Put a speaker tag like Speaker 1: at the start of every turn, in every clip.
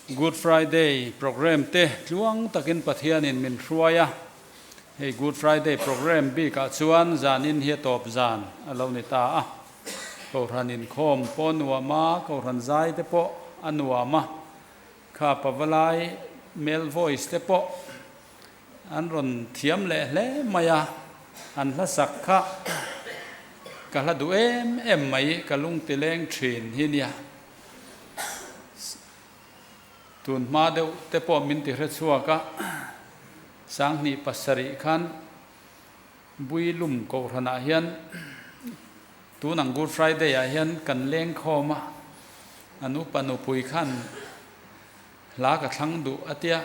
Speaker 1: Good Friday programme te tluang takin Pathianin min hruai a, hei Good Friday programme bikah chuan zanin hi a tawp zan a lo ni ta a. Kohhran inkhawm pawh a nuam a, Kohhran zai te pawh a nuam a, kha Pavalai male voice te pawh an rawn thiam leh hle mai a, an hla sak kha ka hla duh em em mai, ka lungti leng thin hi nia. Tun hma deuh te pawh min ti hre chhuak a, Sanghnih pasarih khan Builum Kohhranah hian tun ang Good Friday ah hian kan leng khawm a, an upa nupui khan hla ka thlang duh a tia,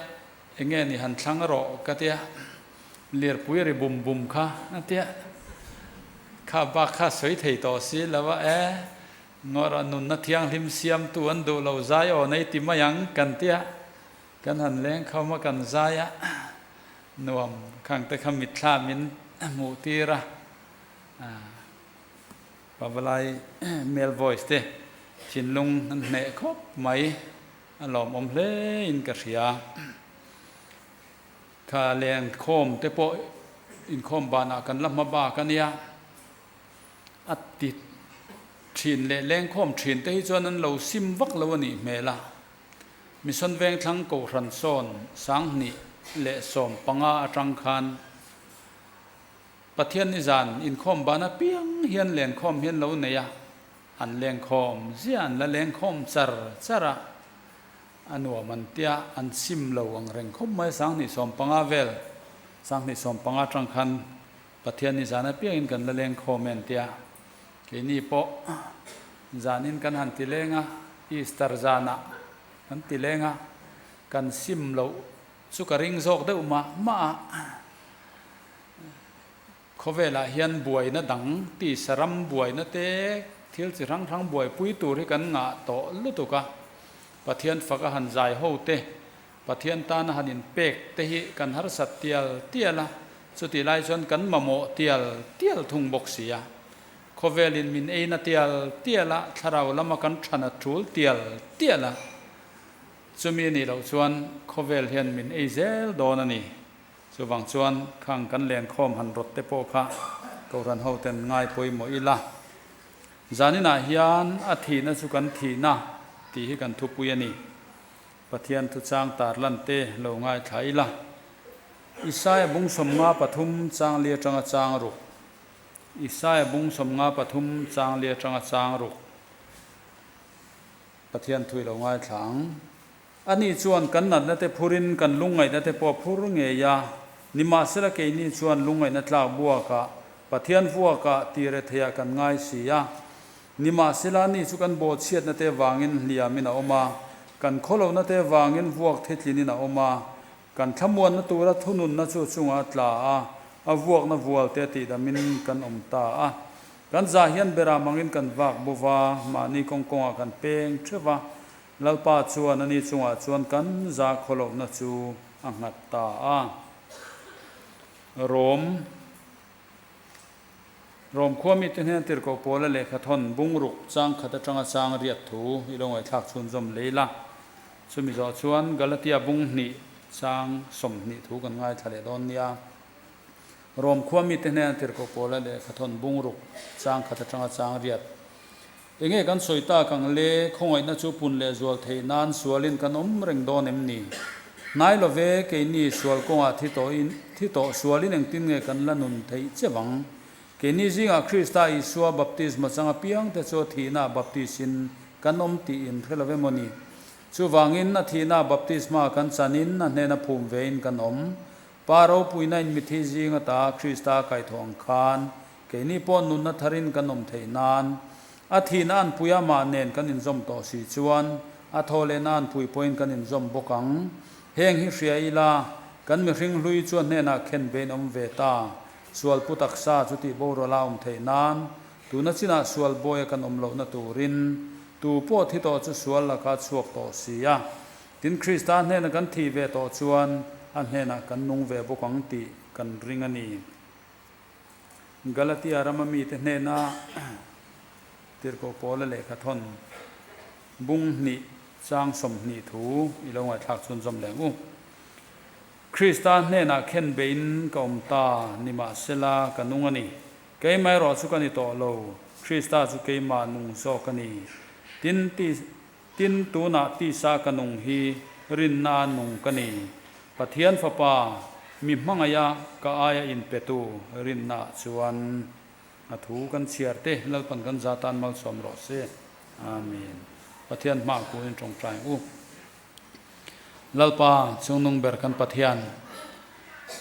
Speaker 1: enge ni han thlang rawh ka tia, lirpui ri bum bum kha a tia, kha bak kha sawi thei tawh si lo a e. Ngawrah nunna thianghlim siamtu an duh lo zai aw nei ti mai ang kan tia kan han leng khawm a kan zai a nuam khang te kha mitthla min hmuh tir a Pavalai male voice te thinlung an hneh khawp mai a lawmawm hle in ka hria kha leng khawm te pawh inkhawm banah kan la hma bak a nia. A ti thin leh lengkhawm thin te hi chuan an lo sim vak lo a nih hmel a. Mission Vengthlang Kohhran sawn 2015 atang khan Pathian nizan inkhawm ban apiang hian lenkhawm hi an lo nei a, an lengkhawm ziah an la lengkhawm char char a, a nuam an tia an sim lo ang reng khawp mai 2015 vel 2015 atang khan Pathian ni zan apiangin kan la leng khawm en tia keini pawh zanin kan han ti leng a, Easter zanah kan ti leng a, kan sim loh chu ka ring zawk deuh mah mah a, khawvelah hian buaina dang tisa ram buaina te thil chi hrang hrang buaipui tur hi kan ngah tawh lutuk a, Pathian faka han zai ho te Pathian tana han inpek te hi kan harsat tial tial a, chutih lai chuan kan mamawh tial tial thung bawk si a. Khawvelin min eina tial tial a, thlarau lama kan thana tul tial tial a. Chumi a nih loh chuan khawvel hian min ei zel dawn a ni. Chuvang chuan khang kan lenkhawm han rawt te pawh kha Kohhran hoten ngai pawimawh ila. Zaninah hian a thihna chu kan thihna tih hi kan thupui a ni. Pathian thuchang tarlan te lo ngaithla ila. Isaia bung 53 chang li atanga chang ruk. Isaia bung 53 chang li atanga chang ruk. Pathian thu i lo ngaithla ang. Ani chuan kan natna te phurin kan lungngaihna te pawh a phur ngei a, nimahsela keini chuan lungngaihna tlak buakah, Pathian vuakah tire theiah kan ngai si a. Nimahsela ni chu kan bawhchhiatna te vangin hliamin a awm a, kan khawlohna te vangin vuak thitlinin a awm a, kan thlamuanna tura thununna chu chungah a tla a, a vuakna vual te tihdamin kan awm ta a. Kan zah hian berah mangin kan vak bo va, mahni kawng kawngah kan peng theuh va, Lalpa chuan ani chungah chuan kan zah khawlohna chu a nghat ta a. Rom. Rom khua mite hnena tirhkoh pawla lehkha thawn bungruk chang khat atanga chang riat thu i lo ngaihthlak chhunzawm lei la. Chumi zawh chuan Galatia bung hnih chang 20 thu kan ngaithla leh dawn nia. Rom khua mite hnena tirhkoh pawla lehkha thawn bungruk chang khat atanga chang riat. Enge kan sawi tak ang le, khawngaihna chu pun leh zual theih nan sualin kan awm reng dawn em ni? Hnai lo ve, keini sual kawngah thi tawhin, thi tawh sualin engtin nge kan la nun theih che vang? Keini zingah Krista Isua baptisma chang apiang te chu a thihna baptisin kan awm tih in hre lo emaw ni? Chuvangin a thihna baptisma kan chanin a hnena phum vein kan awm. Pa ropuina in mithi zing ata Krista kaihthawh ang khan Keini pawh nunna tharin kan awm theih nan, a thihna an pui amah nen kan inzawm tawh si chuan, a thaw lehna an pui pawhin kan inzawm bawk ang. Heng hi hria ila, kan mihring hlui chu a hnenah khen vein awm ve ta. Sual pu taksa chu tih boral a awm theih nan, tuna chinah sual bawia kan awm lohna turin, tu pawh thi tawh chu sual laka chhuak tawh si a. Tin, Krista hnena kan thih ve tawh chuan, a hnenah kan nung ve bawk ang tih kan ring a ni. Galatia rama mite hnena Tirhkoh Paula lehkha thawn bung hnih Chang 20 thu i lo ngaihthlak chhunzawm leh ang u. Krista hnenah khen beiin ka awm ta, nimahsela ka nung a ni. Keimah erawh chu ka ni tawh lo, Krista chu keimah nung zawk a ni. Tin, tin tunah tisa ka nung hi rinna nung ka ni. Pathian Fapa, mi hmangaiha ka aia inpetu rinnaah chuan a thu kan chhiar te Lalpan kan za tan malsawm rawh se. Amen. Pathian hmaah kunin tawngtai ang u. Lalpa, chungnung ber kan Pathian,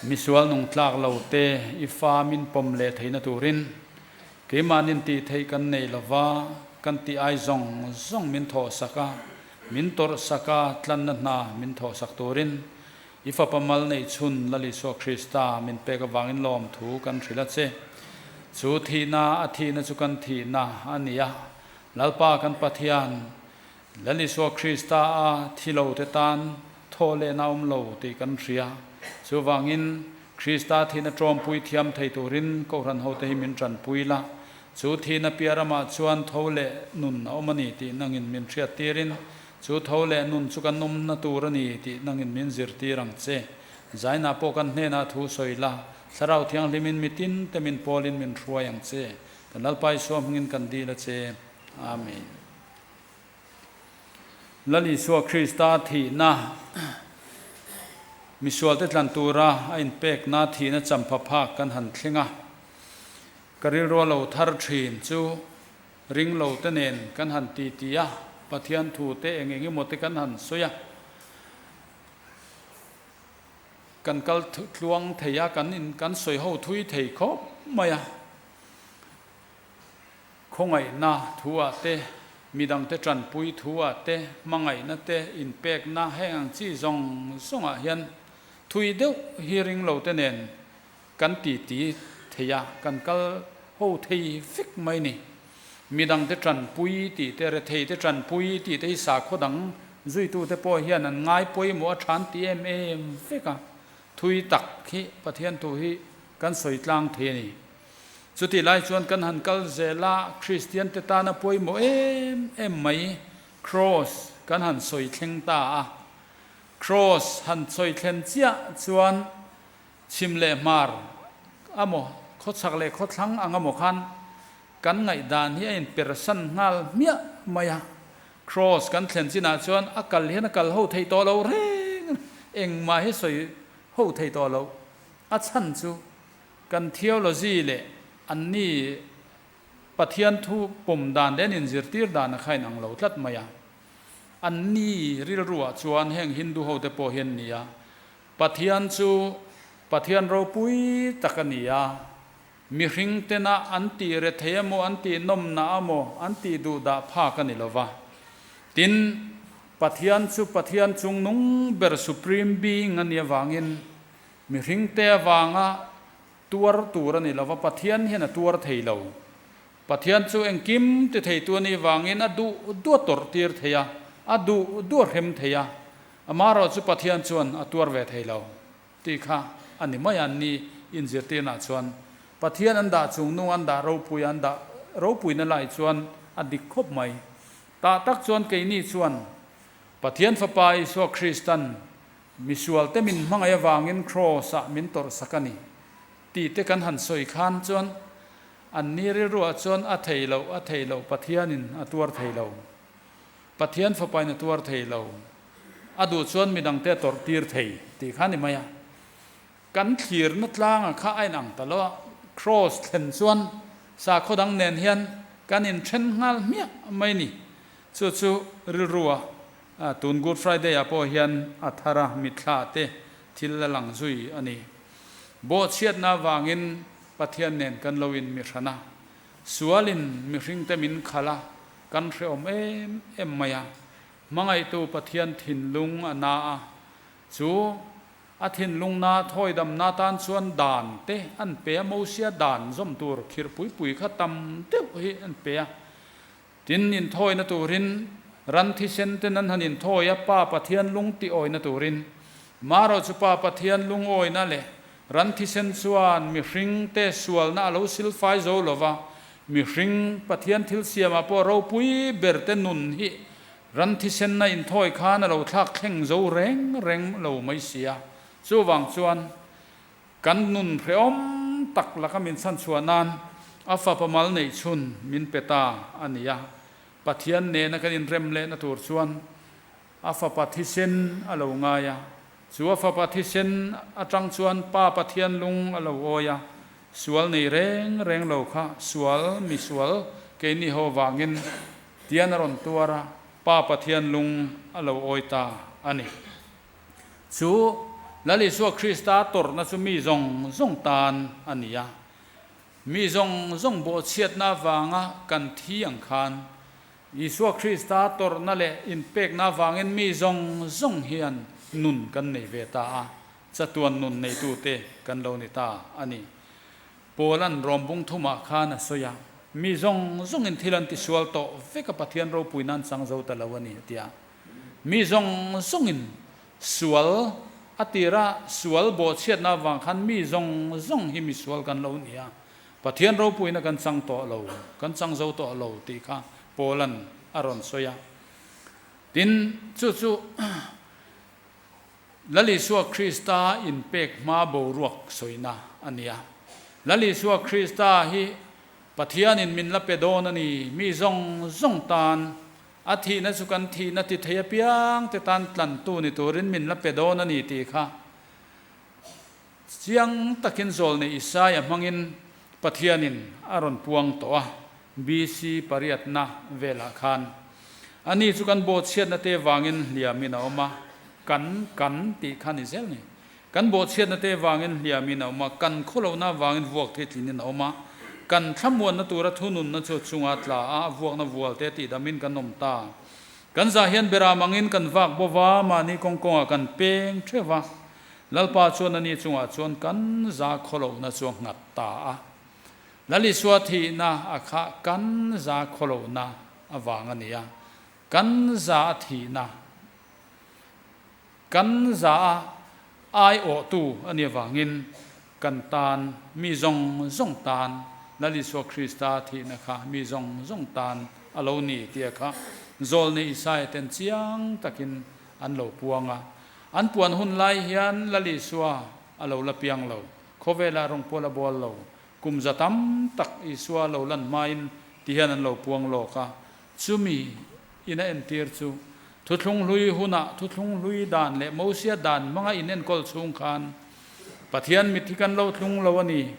Speaker 1: misual nung tlak lo te i fa min pawm leh theihna turin keimahnin tih theih kan nei lova, kan tih ai zawng zawng min thawh sak a, min tawrh sak a, tlanna hna min thawh sak turin i Fapa mal neih chhun Lal Isua Krista min pek avangin lawmthu kan hrilh a che. Chu thihna a thihna chu kan thihna a ni a, Lalpa kan Pathian, Lal Isua Krista a thi lo te tan thaw lehna awm lo tih kan hria. Chuvangin, Krista thihna tawmpui thiam thei turin Kohhran hote hi min tanpui la. Chu thihna piah ramah chuan tho leh nun a awm a ni tih nangin min hriat tirin, chu tho leh nun chu kan awmna tur a ni tih nangin min zirtir ang che. Zainah pawh kan hnenah thu sawi la, Thlarau Thianghlimin mitin te min pawlin min hruai ang che. Kan Lalpa Isua hmingin kan dil a che. Amen. Lal Isua Krista thihna, misualte tlan tura a inpekna thihna champha phak kan han thleng a. Ka rilru a lo thar thin chu ring lo te nen kan han titi a, Pathian thu te eng eng emaw te kan han sawi a. Kan kal tluang thei a, kan in kan sawi ho thui thei khawp mai a. Khawngaihna thu-ah te, midangte tanpui thu-ah te, hmangaihna te, inpekna heng ang chi zawng zawngah hian thui deuh hi ring lo te nen kan titi thei a, kan kal ho thei vek mai ni. Midangte tanpui tih te, rethei te tanpui tih te hi sakhaw dang zuitute pawh hian an ngai pawimawh a than ti em em vek a, thui tak hi Pathian thu hi kan sawi tlang thei a ni. Chutih lai chuan kan han kal zel a, Kristian te tana pawimawh em em mai Kraws kan han sawi thleng ta a. Kraws han sawi thlen chiah chuan chhim leh hmar amaw, khawchhak leh khawthlang ang amaw khan kan ngaihdan hi a inpersan nghal hmiah mai a. Kraws kan thlen chinah chuan a kal hian a kal ho theih tawh lo reng, engmah hi sawi ho theih tawh loh. A chhan chu Kan theology leh anni Pathian thu pawm dan leh an inzirtir dan a kha inang lo tlat mai a. Anni rilruah chuan heng Hindu hote pawh hi an ni a, Pathian chu Pathian ropui tak a ni a, mihring tena an tih rethei emaw an tih nawmna emaw an tih duhdah phak a ni lo va. Tin, Pathian chu Pathian chungnung ber Supreme Being a nih avangin Mihringte avanga tuar tur a ni lo va, Pathian hian a tuar thei lo. Pathian chu engkim ti theitu a nih vangin a duh duh a tawrh tir thei a, a duh duh a hrem thei a, amaherawh chu Pathian chuan a tuar ve thei lo tih kha a ni mai a, an ni inzirtirnaah chuan Pathian an dah chungnung an dah ropui a, an dah ropuina lai chuan a dik khawp mai. Tah tak chuan keini chuan Pathian Fapa Isua Kristan Misualte min hmangaih avangin Kraws-ah min tawrhsak a ni tih te kan han sawi khan chuan an ni rilruah chuan a thei loh, a thei loh, Pathianin a tuar thei lo. Pathian Fapain a tuar thei lo. A duh chuan midangte a tawrh tir thei tih kha a ni mai a. Kan thlirna tlanga kha a inang ta lo a, Kraws thlen chuan sakhaw dang nen hian kan inthen nghal hmiah mai ni. Chu chu rilrua Tun Good Friday ah pawh hian a thar a mitthla te thil a lang zui a ni. Bawhchhiatna avangin Pathian nen kan lo in mihran a, sualin mihringte min khalh a, kan hrehawm em em mai a. Hmangaihtu Pathian thinlung a na a, chu a thinlung na thawidamna tan chuan dan te an pe a, Mosia dan zawm tur khirh pui pui kha tam deuh hi an pe a. Tin, inthawina turin ran thisen ten an han inthawi a, Pa Pathian lung tih awina turin. Marawh chu Pa Pathian lungawina leh ran thisen chuan mihring te sualna a lo silfai zo lo va, mihring Pathian thil siamah pawh ropui ber te nun hi Ran thisenna inthawi khan a lo thlak thleng zo reng reng lo mai si a. Chuvang chuan kan nun hrehawm tak laka min chhanchhuah nan a fapa mal neih chhun min pe ta a ni a. Pathian nena kan inrem lehna tur chuan a fapa thisen a lo ngai a. Chu a fapa thisen atang chuan Pa Pathian lung a lo awi a, sual nei reng reng lo kha sual mi sual keini ho vangin tian a rawn tuar a, Pa Pathian lung a lo awi ta a ni. Chu Lal Isua Krista tawrhna chu mi zawng zawng tan a ni a, mi zawng zawng bawhchhiatna avanga kan thi ang khan Isua Krista tawrhna leh inpekna avangin mi zawng zawng hian nun kan nei ve ta a, chatuan nun neitute kan lo ni ta a ni. Paula'n Rom bung thumah khan a sawi a, Mi zawng zawngin thil an tisual tawh vek a Pathian ropui nan chang zo ta lo a ni a ti a. Mi zawng zawngin sual a tira sual bawhchhiatna avang khan mi zawng zawng hi misual kan lo ni a, Pathian ropuina kan chang tawh lo, kan chang zo tawh lo tih kha Paula'n a rawn sawi a. Tin, chu chu Lal Isua Krista inpek hma boruak sawina a ni a. Lal Isua Krista hi Pathianin min la pe dawn a ni, mi zawng zawng tan a thihna chu kan thihna ti thei apiang te tan tlantu ni turin min la pe dawn a ni tih kha Chiang takin zawlnei Isaia hmangin Pathianin a rawn puang tawh a, BC pariatna velah khan. Ani chu kan bawhchhiatna te vangin hliamin a awm a, kan kan tih kha ni zel ni. Kan bawhchhiatna te vangin hliamin a awm a, kan khawlohna vangin vuak thei tlinin a awm a, kan thlamuanna tura thununna chu a chunga tla a, vuakna vual te tihdamin kan awm ta. Kan zah hian beram angin kan vak bo va, mahni kawng kawngah kan peng theuh va, Lalpa chuan ani chungah chuan kan za khawlohna chu a nghat ta a. Lal Isua thihna a kha kan za khawlohna avang a ni a, kan za a thihna, kan za a aiawhtu a nih avangin kan tan, mi zawng zawng tan, Lal Isua Krista thihna kha mi zawng zawng tan a lo ni tia kha Zawlnei Isaia ten chiang takin an lo puang a. An puan hun lai hian Lal Isua a lo la piang lo, khawvelah rawngpual a bual lo. Kum za tam tak Isua lo lan hmain ti hian an lo puang lawk a. Chumi in a entir chu Thuthlung hlui hunah Thuthlung hlui dan leh Mosia dan hmanga in enkawl chhung khan Pathian mit hi kan lo tlung lo a ni.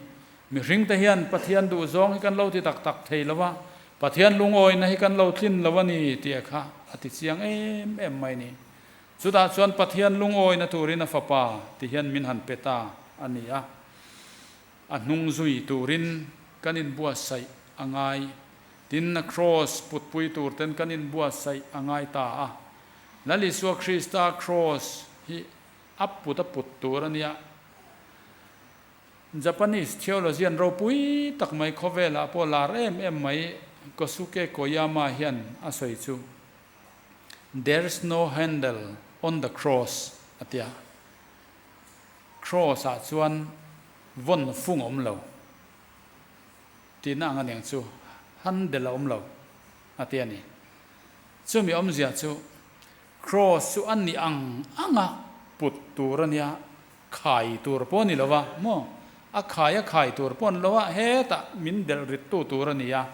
Speaker 1: Mihringte hian Pathian duhzawng hi kan lo ti tak tak thei lo a, Pathian lungawina hi kan lo tlin lo a ni tih kha a ti chiang em em mai ni. Chutah chuan Pathian lungawina turin a Fapa ti hian min han pe ta a ni a. A hnung zui turin kan inbuatsaih a ngai. Tin, a kraws putpui tur ten kan inbuatsaih a ngai ta a. Lal Isua Krista kraws hi a put a put tur a nia. Japanese theologian ropui tak mai khawvelah pawh lar em em mai Kosuke Koyama hian a sawi chu, There's no handle on the cross a ti a. Cross ah chuan vawn fung a awm lo tihna ang a niang chu, handle a awm lo a ti a ni. Chumi awmzia chu cross chu a ni ang anga put tur a nia, Khai tur pawh a ni lo a maw? A khai a khai tur pawh a ni lo a, hetah min delh rit tu tur a ni a,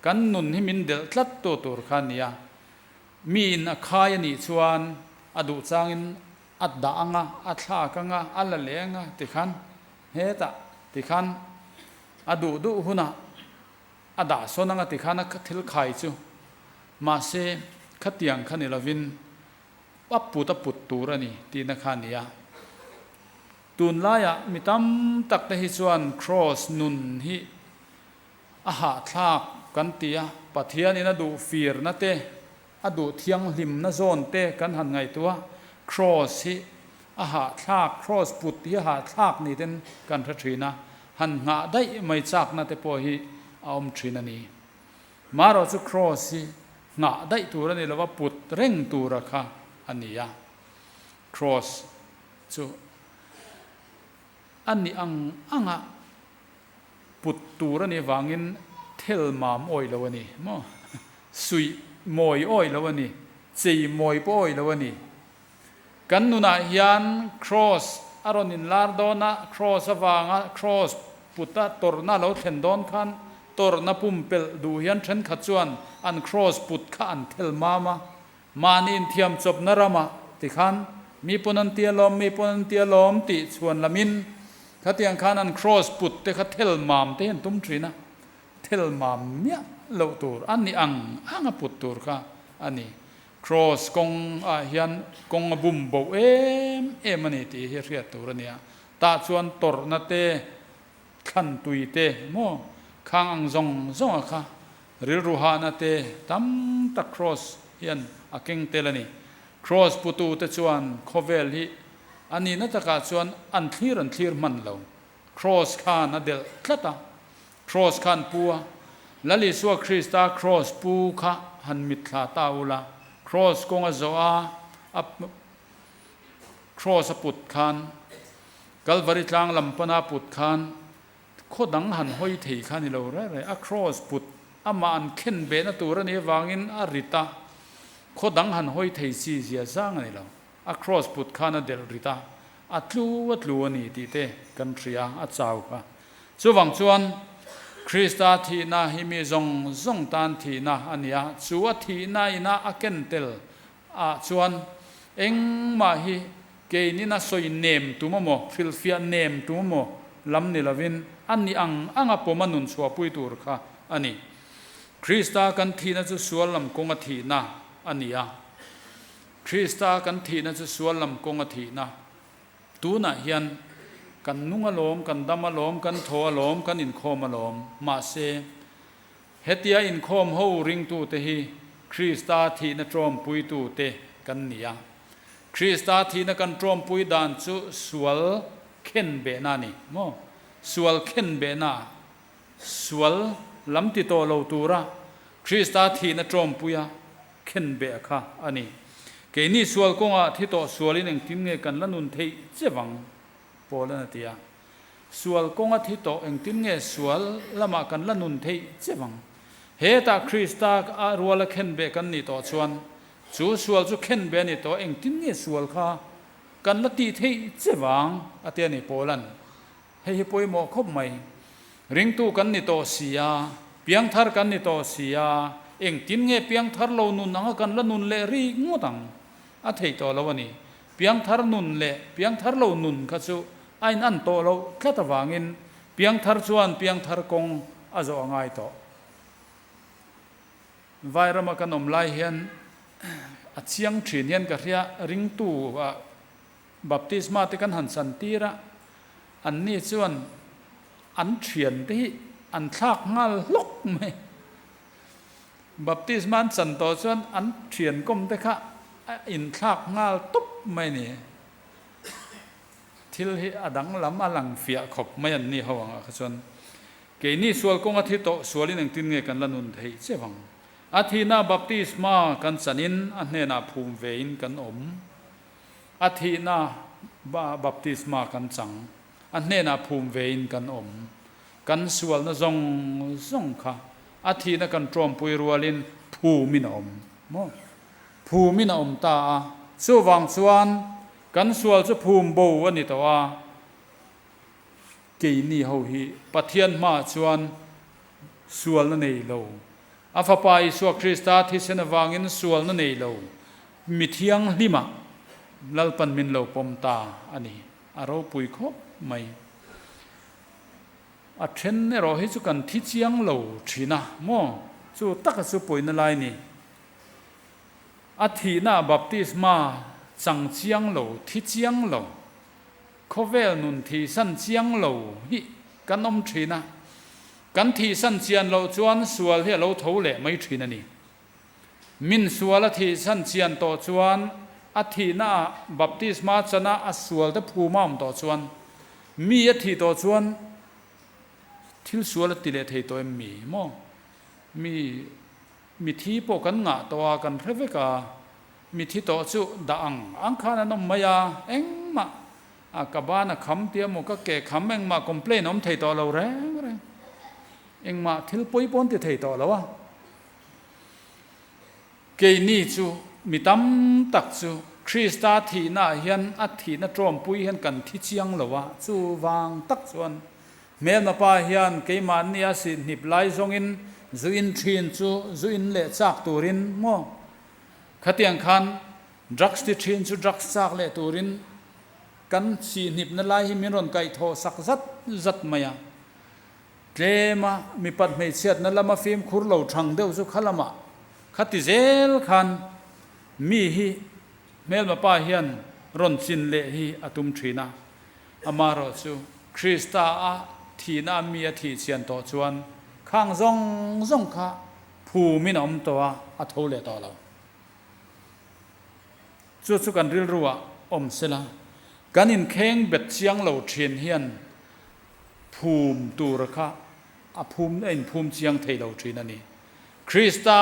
Speaker 1: kan nun hi min delh tlat tu tur kha a ni a. Miin a khai a nih chuan a duh changin a dah ang a, a thlak ang a, a la leh ang a tikhan hetah tikhan a duh duh hunah a dah sawn ang a tikhan a thil khai chu. Mahse, khatiang kha ni lovin A put a put tur a ni tihna kha a ni a. Tunlaiah mi tam tak te hi chuan Kraws nun hi a hahthlak kan ti a, Pathianin a duh firna te, a duh thianghlimna zawn te kan han ngaihtuah a, Kraws hi a hahthlak, Kraws put hi a hahthlak ni ten kan hre thin a, han nghah daih mai chakna te pawh hi a awm thin a ni. Marawh chu Kraws hi Nghah daih tur a ni lo va, put reng tura kha a ni a. Kraws chu a nih ang anga put tur a nih vangin thel mam awih lo a ni maw? Suih mawi awih lo a ni. Chei mawi pawh awih lo a ni. Kan nunah hian Kraws a rawn inlar dawn a, Kraws avanga Kraws puta tawrhna a lo thlen dawn khan tawrhna pumpelh duh hian thenkhat chuan an Kraws put kha an thel mam a, mahni inthiam chawpna ramah tikhan mi pawn an ti alawm, mi pawn an ti alawm tih chhuan lamin khatiang khan an Kraws put te kha thel mam te hi an tum thin a, thel mam miah loh tur a ni ang ang a put tur kha a ni. Kraws kawng ah hian kawng a bum boh em em a ni tih hi hriat tur a nia. Tah chuan tawrhna te, thlan tui te maw khang ang zawng zawng a kha rilru hahna te tam tak Kraws hian a keng tel a ni. Kraws putu te chuan khawvel hi a nihna takah chuan an thlir an thlir hman lo. Kraws khan a delh tlat a, Kraws khan pu a, Lal Isua Krista kraws pu kha han mitthla ta ula, kraws kawng a zawh a, a kraws a put khan, Kalvari tlang lam pana a put khan, khaw dang han hawi thei kha ni lo reng reng, a kraws put amah an khen behna tur a nih avangin a rit a, khaw dang han hawi thei chi zia zang a ni lo. A kraws put khan a delh rit a, a tlu a tlu a ni tih te kan hria, a chau kha. Chuvang chuan, Krista thihna hi mi zawng zawng tan thihna a ni a, chu a thihna ina a ken tel ah chuan engmah hi keinin a sawi nem tum amaw, hrilhfiah nem tum amaw lam ni lovin a ni ang anga pawm a nun chhuahpui tur kha a ni. Krista kan thihna chu sual lam kawnga thihna a ni a. Krista kan thihna chu sual lam kawnga thihna. Tunah hian kan nung alawm, kan dam alawm, kan thaw alawm, kan inkhawm alawm. Mahse, hetia inkhawm ho ringtute hi Krista thihna ṭawmpuitute kan ni a. Krista thihna kan ṭawmpui dan chu sual khenbehna a ni maw? Sual khenbehna, sual lam ti tawh lo tura Krista thihna ṭawmpuia khenbeh kha a ni. Keini sual kawngah thi tawh sualin engtin nge kan la nun theih che vang? Paul-an a ti a. Sual kawnga thi tawh engtin nge sual lamah kan la nun theih che vang? Hetah Krista a ruala khenbeh kan nih tawh chuan chu sual chu khenbeh a ni tawh, engtin nge sual kha kan la tih theih che vang? a ti a ni Paul-an. Hei hi pawimawh khawp mai. Ringtu kan ni tawh si a, piangthar kan ni tawh si a, engtin nge piangthar lo nun anga kan la nun leh rik ngawt ang? A theih tawh lo a ni. Piangthar nun leh piangthar lo nun kha chu a in an tawh loh tlat avangin piangthar chuan piangthar kawng a zawh a ngai tawh. Vairama kan awm lai hian a chiang thin hian ka hria, ringtu ah Baptisma te kan han chan tir a, anni chuan an thian te hi an thlak nghal hlawk mai. Baptisma an chan tawh chuan an thian kawm te kha a inthlak nghal tawp mai ni. Thil hi a danglam a lang fiah khawp mai anni ho angah kha chuan keini sual kawnga thi tawh sualin engtin nge kan la nun theih che vang. A thihna baptisma kan chanin a hnenah phum vein kan awm. A thihna baptisma kan chang, a hnenah phum vein kan awm. Kan sualna zawng zawng kha a thihna kan ṭawmpui rualin phumin a awm maw? Phumin a awm ta a, chuvang chuan kan sual chu phum bo a ni tawh a, keini ho hi Pathian hmaah chuan sualna nei lo, a Fapa Isua Krista thisen avangin sualna nei lo, Mi thianghlimah Lalpan min lo pawm ta a ni. A ropui khawp mai. A then erawh hi chu kan thi chiang lo thin a maw? Chu taka chu pawina lai ni. A thihna baptisma chang chiang lo, thi chiang lo, khawvel nun thihsan chiang lo hi kan awm thin a. Kan thihsan chian loh chuan sual hi a lo tho leh mai thin a ni. Min sual a thih chhan chian tawh chuan a thihna ah baptisma chana a sual te phum a awm tawh chuan mi a thih tawh chuan thil sual a ti leh thei tawh em mi maw? Mi mithi pawh kan ngah tawh a kan hre vek a, mithi tawh chu dah ang ang khan an awm mai a, engmah a ka ban a kham tia maw ka ke kham engmah complain a awm thei tawh lo reng reng engmah thil pawi pawn ti thei tawh lo a. Keini chu Mi tam tak chu Krista thihnaah hian a thihna ṭawmpui hian kan thi chiang lo a, chuvang tak chuan hmelma pa hian keimahni a sihhnip lai zawngin zu in ṭhin chu zu in leh chak turin maw? Khatiang khan drugs ti ṭhin chu drugs chak leh turin kan sihhnipna lai hi min rawn kaihthawh sak zat zat mai a. Tlema mipat hmeichhiatna lama fimkhur lo thang deuh chu kha lamah kha ti zel khan mi hi hmelma pa hian rawn chin leh hi a tum thin a. Amaherawh chu Krista a thihna a mi a thih chian tawh chuan khang zawng zawng kha phumin a awm tawh a, a tho leh tawh lo. Chu chu kan rilruah awm sela, kan inkheng bet chiang lo thin hian phum tur kha a phum a inphum chiang thei lo thin a ni. Krista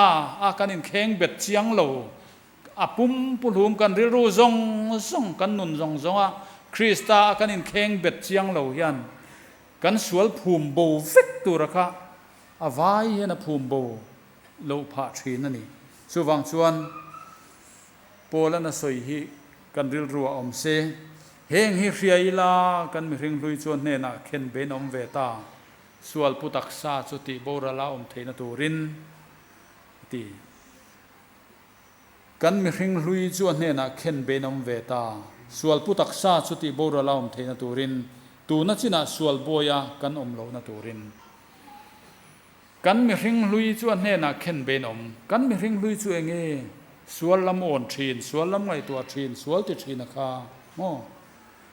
Speaker 1: a kan inkheng bet chiang lo, a pum puhlum kan rilru zawng zawng, kan nun zawng zawng a Krista a kan inkheng bet chiang lo hian kan sual phum bo vek tura kha a vai hian a phum bo loh phah thin a ni. Chuvang chuan Paul-an a sawi hi kan rilru a awm se. Heng hi hria ila kan mihring hlui chuan hnenah khen bein awm ve ta, sual pu taksa chu tih boral a awm theihna turin a ti. Kan mihring hlui chu a hnenah khen bein awm ve ta, sual pu taksa chu tih boral a awm theihna turin, tuna chinah sual bawia kan awm lohna turin. Kan mihring hlui chu a hnenah khen bein awm. Kan mihring hlui chu enge? Sual lam awn thin, sual lam ngaihtuah thin, sual ti thin a kha maw?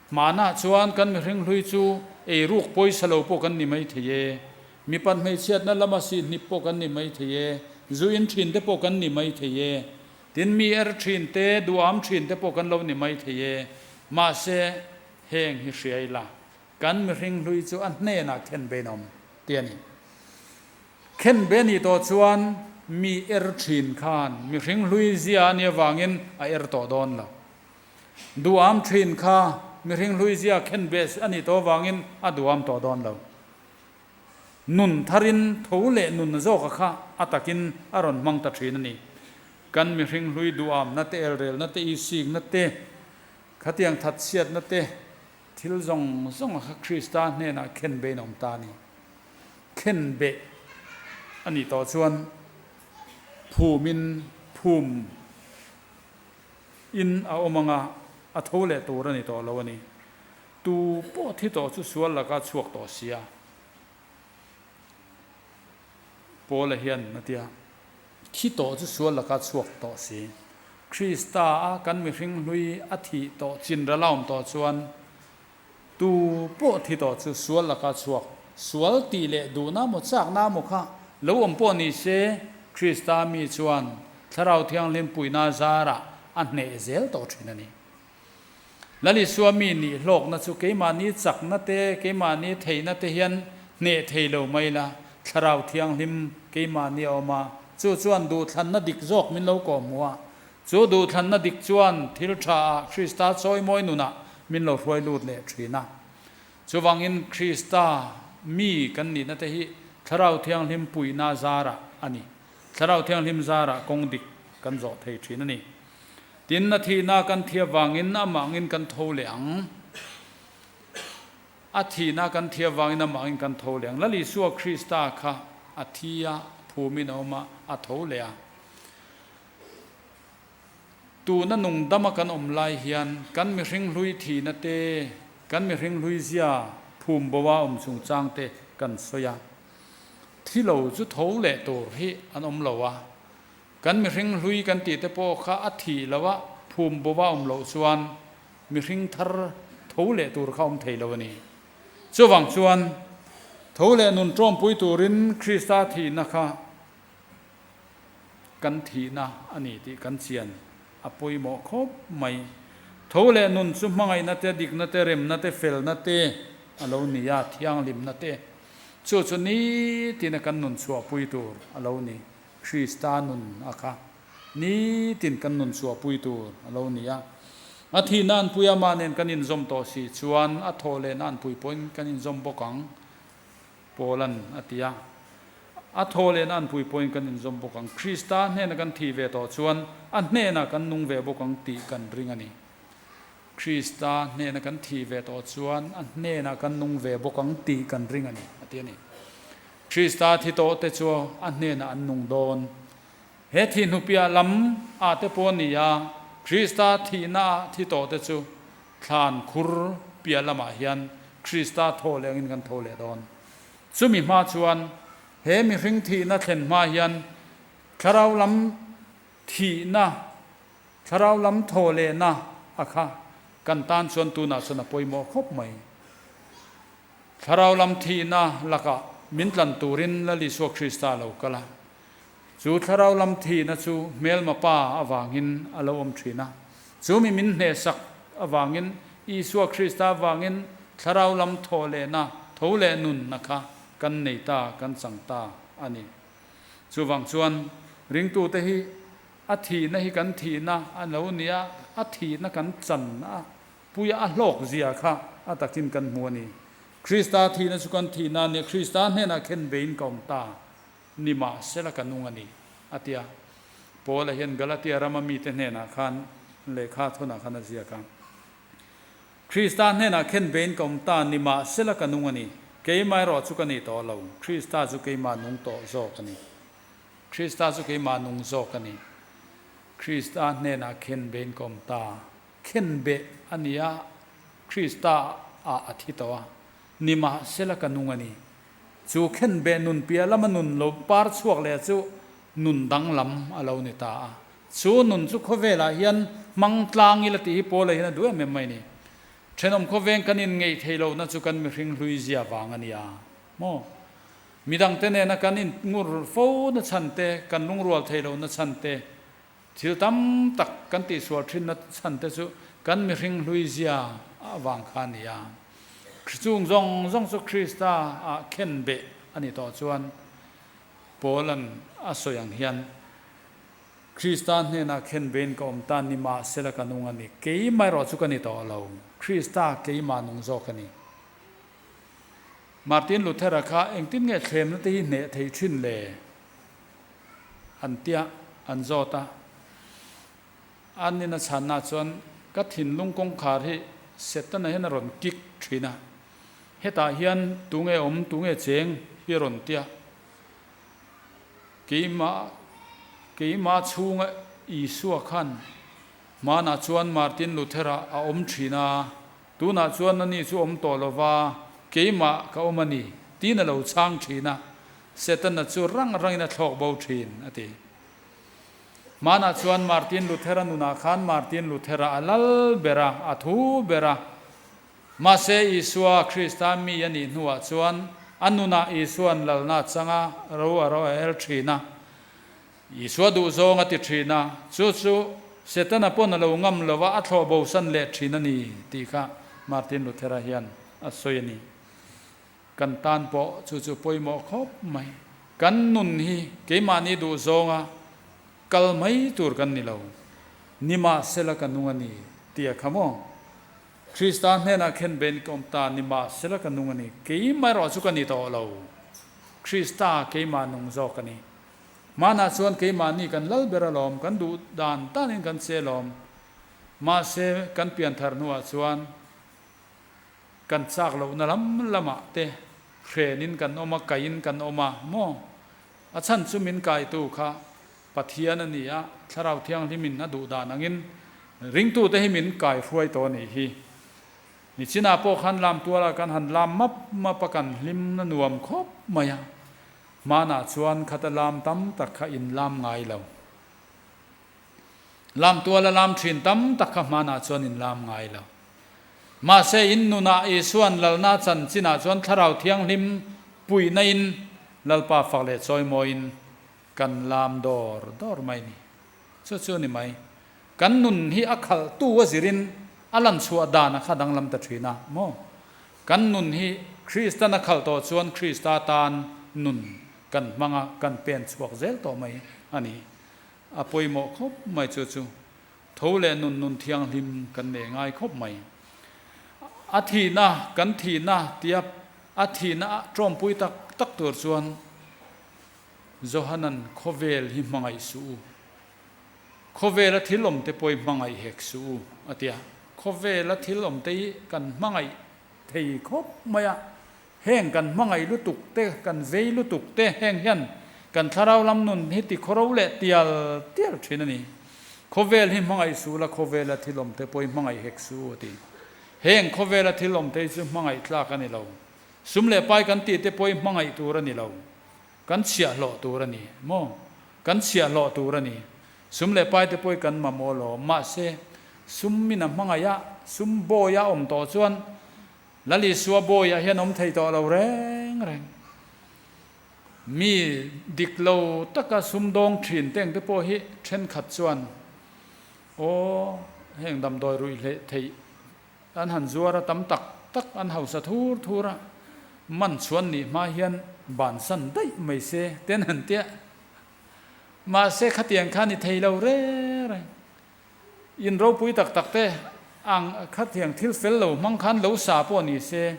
Speaker 1: Hmanah chuan kan mihring hlui chu eiruk pawisa lo pawh kan ni mai thei e, mipat hmeichhiatna lama sihhnip pawh kan ni mai thei e, zu in thin te pawh kan ni mai thei e, tin mi er thin te, duham thin te pawh kan lo ni mai thei e. Mahse, heng hi hria ila, Kan mihring hlui chu a hnenah khen bein awm ti a ni. Khen be nih tawh chuan mi er thin khan mihring hlui zia a nih avangin a er tawh dawn lo. Duham thin kha mihring hlui zia khen be a nih tawh avangin a duham tawh dawn lo. Nun tharin tho leh nun zawka kha a takin a rawn hmang ta thin a ni. Kan mihring hlui duhamna te, elrelna te, isikna te, khatiang thatchhiatna te, Thil zawng zawng kha Krista hnenah khen bein a awm ta a ni. Khen beh a nih tawh chuan phumin phum in a awm anga a tho leh tur a ni tawh lo a ni. Tu pawh thi tawh chu sual laka chhuak tawh sia. Paula hian a ti a, Thi tawh chu sual laka chhuak tawh si. Krista a kan mihring hlui a thih tawh chin ral a awm tawh chuan tu pawh thi tawh chu sual laka chhuak, sual tih leh duhna maw chakna maw kha lo awm pawh ni se, Krista mi chuan Thlarau Thianghlim puihna zarah a hneh zel tawh thin a ni. Lal Isua mi nih hlawkna chu keimahni chakna te, keimahni theihna te hian hneh thei lo mai la, Thlarau Thianghlim keimahni a awm a, chu chuan duhthlanna dik zawk min lo kawhhmuh a, chu duhthlanna dik chuan thil tha ah Krista chawimawi nunah min lo hruai lut leh thin a. Chuvangin Krista mi kan nihna te hi Thlarau Thianghlim puihna zarah a ni. Thlarau Thianghlim zarah kawng dik kan zawh thei thin a ni. Tin, a thihna kan thi avangin amah angin kan tho leh ang. A thihna kan thi avangin amah angin kan tho leh ang. Lal Isua Krista kha a thi a, phumin a awm a, a tho leh a. Tuna nungdama kan awm lai hian kan mihring hlui thihna te, kan mihring hlui zia phum bo a awm chungchang te kan sawi a. Thi lo chu tho leh tur hi an awm lo a. Kan mihring hlui kan tih te pawh kha a thih lo a, phum bo a awm loh chuan mihring thar tho leh tur kha awm thei lo a ni. Chuvang chuan tho leh nun tawmpui turin Krista thihna kha kan thihna a ni tih kan chian a pawimawh khawp mai. Tho leh nun chu hmangaihna te, dikna te, remna te, felna te a lo ni a, thianghlimna te. Chu chu nitina kan nun chhuahpui tur a lo ni. Krista nun a kha nitin kan nun chhuahpui tur a lo ni a. A thihna an pui amah nen kan inzawm tawh si chuan a thawh lehna an pui pawhin kan inzawm bawk ang, Paula'n a ti a. A thaw lehna an pui pawhin kan inzawm bawk ang. Krista hnena kan thih ve tawh chuan a hnenah kan nung ve bawk ang tih kan ring a ni. Krista hnena kan thih ve tawh chuan a hnenah kan nung ve bawk ang tih kan ring a ni, a ti a ni. Krista thi tawh te chu a hnenah an nung dawn. He thihhnupiah lam ah te pawh ni a, Krista thihna ah thi tawh te chu thlan khur piah lamah hian Krista thaw leh angin kan tho leh dawn. Chumi hma chuan he mihring thihna thlen hma hian thlarau lam thihna, thlarau lam thaw lehna a kha kan tan chuan tunah chuan a pawimawh khawp mai. Thlarau lam thihna lakah min tlan turin Lal Isua Krista a lo kal a. Chu thlarau lam thihna chu hmelma pa avangin a lo awm thin a. Chu mi min hnehsak avangin, Isua Krista avangin thlarau lam thawh lehna, tho leh nunna kha kan nei ta, kan chang ta a ni. Chuvang chuan ringtute hi a thihna hi kan thihna a lo ni a, a thihna kan chan a Puia a hlawk zia kha a takin kan hmu a ni. Krista thihna chu kan thihna a nia, Krista hnenah khen beiin ka awm ta ni mah sela ka nung a ni, a ti a. Paula hian Galatia rama mite hnenah khan lehkha thawnah khan a ziak a. Krista hnenah khen beiin ka awm ta ni mah sela ka nung a ni, keimah erawh chu ka ni tawh lo, Krista chu keimah nung tawh zawk a ni. Krista chu keimah nung zawk a ni. Krista hnenah khen beiin ka awm ta. Khenbeh a ni a, Krista ah a thi tawh a, nimahsela ka nung a ni. Chu khenbeh nun piah lama nun lo par chhuak leh chu nun danglam a lo ni ta a. Chu nun chu khawvelah hian hmang tlang ila tih hi Paula hian a duh em em mai a ni. Thenawm khawveng kan inngeih theih lohna chu kan mihring hlui zia vang a nia maw? Midangte nena kan inngur fo na chhan te, kan lungrual theih lohna chhan te, Thil tam tak kan tihsual thinna chhan te chu kan mihring hlui zia avang kha a ni a. Chung zawng zawng chu Krista ah khen beh a ni tawh chuan Paula'n a sawi ang hian, Krista hnenah khen bein ka awm ta ni mahsela ka nung a ni, keimah erawh chu ka ni tawh lo, Krista keimah nung zawk a ni. Martin Luther-a kha engtin nge thlemna te hi hneh thei thin le? An tia an zawt a. An in a chhanna chuan ka thinlung kawngkhar hi Setana hian a rawn kick thin a, hetah hian tunge awm tunge cheng hi a rawn tia. Keimah keimah chhunga Isua khan hmanah chuan Martin Luther-a a awm thin a, tunah chuan ani chu awm tawh lova keimah ka awm a ni tiin a lo chhang thin a. Setana chu rang rangin a thlawk bo thin, a ti. Hmanah chuan Martin Luther-a nunah khan Martin Luther-a a lal ber a, a thu ber a. Mahse, Isua Krista mi a nih hnuah chuan a nunah Isua'n lalna a chang a, ro a ro a el thin a. Isua duhzawng a ti thin a, chu chu Setana pawn a lo ngam lo va, a thlawh bosan leh thin a ni, tih kha Martin Luther-a hian a sawi a ni. Kan tan pawh chu chu pawimawh khawp mai. Kan nun hi keimahni duh zawnga kal mai tur kan ni lo. Nimahsela ka nung a ni tih a kha maw? Krista hnenah khen bein ka awm ta, nimahsela ka nung a ni. Keimah erawh chu ka ni tawh lo. Krista keimah nung zawk a ni. Hmanah chuan keimahni kan lal ber alawm, kan duh dan danin kan che alawm. Mahse kan pianthar hnuah chuan Kan chak lohna lam lamah te hrenin kan awm a, kaiin kan awm a maw? A chhan chu min kaitu kha Pathian a ni a, Thlarau Thianghlimin a duh dan angin ringtute hi min kai hruai tawh a nih hi. Nichinah pawh khan lam tualah kan han lam map map a, kan hlimna nuam khawp mai a. Hmanah chuan khata lam tam tak kha in lam ngai lo. Lam tuala lam thin tam tak kha hmanah chuan in lam ngai lo. Mahse, in nunah Isua'n lalna chanchinah chuan Thlarau Thianghlim puihna in Lalpa fak leh chawimawiin kan lam dawr dawr mai ni. Chu chu ni mai. Kan nun hi a khalhtu a zirin a lan chhuah dan a kha danglam ta thin a maw? Kan nun hi Kristan a khalh tawh chuan Krista tan nun kan hmang a, kan pen chhuak zel tawh mai a ni. A pawimawh khawp mai chu chu. Tho leh nun nun thianghlim kan nei ngai khawp mai. A thihna, kan thihna tia a thihna tawmpui tak tak tur chuan. Johanan khawvel hi hmangaih suh u, khawvela thil awmte pawh hi hmangaih hek suh u, a ti a. Khawvela thil awmte hi kan hmangaih thei khawp mai a, heng kan hmangaih lutuk te, kan vei lutuk te heng hian kan thlarau lam nun hi ti khawro leh tial tial thin a ni. Khawvel hi hmangaih suh la, khawvela thil awmte pawh hi hmangaih hek suh u, a ti. Heng khawvela thil awmte hi chu hmangaih tlak a ni lo. Sum leh pai kan tih te pawh hi hmangaih tur a ni lo. Kan chhiahhlawh tur a ni maw? Kan chhiahhlawh tur a ni. Sum leh pai te pawh hi kan mamawh lo. Mahse, sum min a hmangaih a, sum bawi a awm tawh chuan Lal Isua bawiah hian awm thei tawh lo reng reng. Mi dik lo taka sum dawng thin te ang te pawh hi thenkhat chuan aw heng damdawi ruih hleh theih An han zuar a tam tak tak an hausa thur thur a, man chhuan nih hma hian bansan daih mai se te an han tia. Mahse khatiang kha ni thei lo reng reng. In ropui tak tak te ang khatiang thil fel lo hmang khan lo sa pawh ni se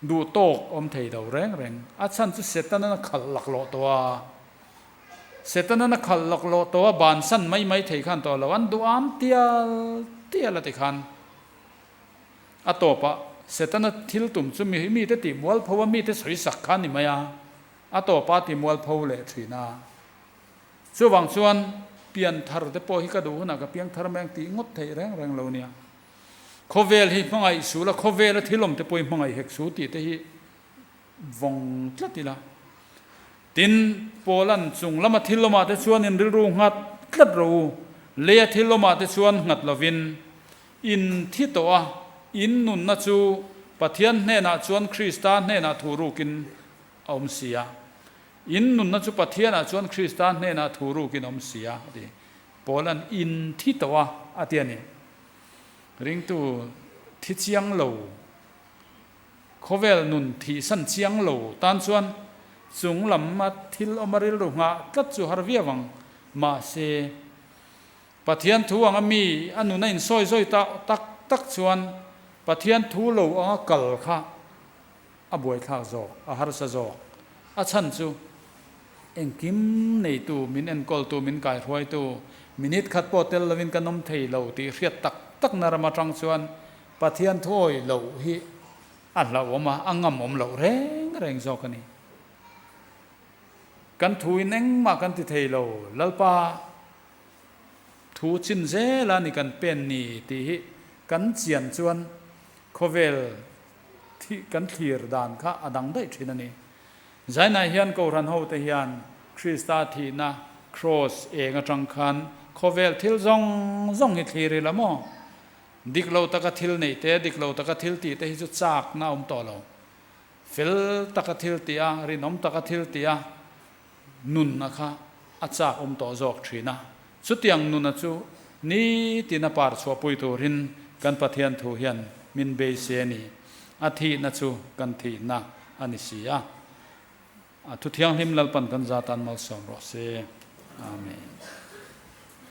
Speaker 1: duh tawk awm thei lo reng reng. A chhan chu Setanan a khalh laklawh tawh a. Setanan a khalh laklawh tawh a bansan mai mai thei khan tawh lo. An duh am tial tial a ti khan. A tawpah Setana thil tum chu mi mite tih mualpho a mite sawi sak kha a ni mai a, a tawpah a ti mualpho leh thin a. Chuvang chuan pian thar te pawh hi ka duh hunah ka piang thar mai ang tih ngawt theih reng reng lo nia. Khawvel hi hmangaih sul a, khawvela thil awm te pawh hi hmangaih hek su tih te hi vawng tlat ila. Tin, Paula'n chung lama thil awmah te chuan in rilru nghat tlat rawh u, leia thil awmah te chuan nghat lovin in thi tawh a, in nunna chu Pathian hnenah chuan Krista hnenah thu rukin a awm si a. In nunna chu Pathianah chuan Krista hnenah thu rukin a awm si a, a ti. Paula'n in thi tawh a, a ti a ni. Ringtu thi chiang lo. Khawvel nun thihsan chiang lo tan chuan chung lam a thil awm a rilru nghah tlat chu har viau ang. Mahse, Pathian thu anga mi a nun a insawi zawi ta tak tak chuan Pathian thu lo anga kal kha a buaithlak zawk, a harsa zawk. A chhan chu engkim neitu, min enkawltu, min kaihruaitu, minute khat pawh tel lovin kan awm thei lo tih hriat tak takna ram atang chuan Pathian thuawi loh hi a hlauhawm a, a ngamawm loh reng reng zawk a ni. Kan thuin engmah kan ti thei lo, Lalpa thu chin zela ni kan pen ni tih hi kan chian chuan khawvel thi kan thlir dan kha a dang daih thin a ni. Zainah hian Kohhran hote hian Krista thihna Kraws eng atang khan khawvel thil zawng zawng hi thlir ila maw? Dik lo taka thil neih te, dik lo taka thil tih te hi chu châkna a awm tawh lo. Fel taka thil tih a, rinawm taka thil tih a, nunna kha a châk awm tawh zawk ṭhin a. Chutiang nuna chu nitin a par chhuahpui turin kan Pathian thu hian min beisei a ni. A thihna chu kan thihna a ni si a. A thu thianghlim Lalpan kan zatan malsawm rawh se. Amen.